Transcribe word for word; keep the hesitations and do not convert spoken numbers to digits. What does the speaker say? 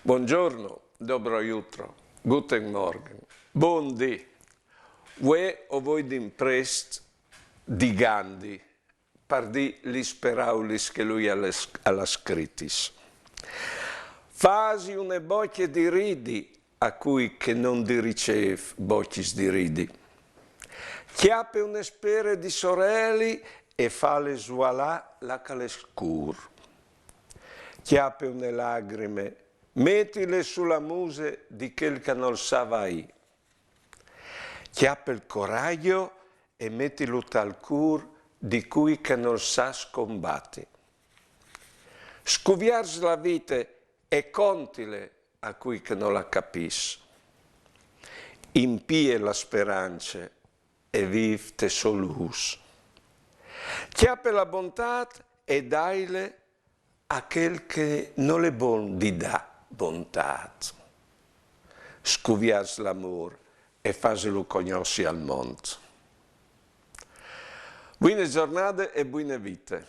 Bongiorno, dobro jutro, guten Morgen, bon dì. Vuê o voi dî imprest di Gandhi, par dî lis peraulis che lui al à, al à scritis. Fasi une bocje di ridi a cui che no lis ricêf bocjis di ridi. Cjape une spere di soreli e fale svualâ là che al è scûr. Cjape une lagrime, metile su la muse di chel che nol sa vaî. Cjape il coragjo e metilu tal cûr di cui che nol sa scombati. Scuviars la vite e contile a cui che no la capìs. Impie la sperance e vîf te sô lûs. Cjape la bontât e daile a chel che nol è bon di dâ bontât. Scuviars l'amôr e fasilu cognossi al mont. Buine zornade e buine vite.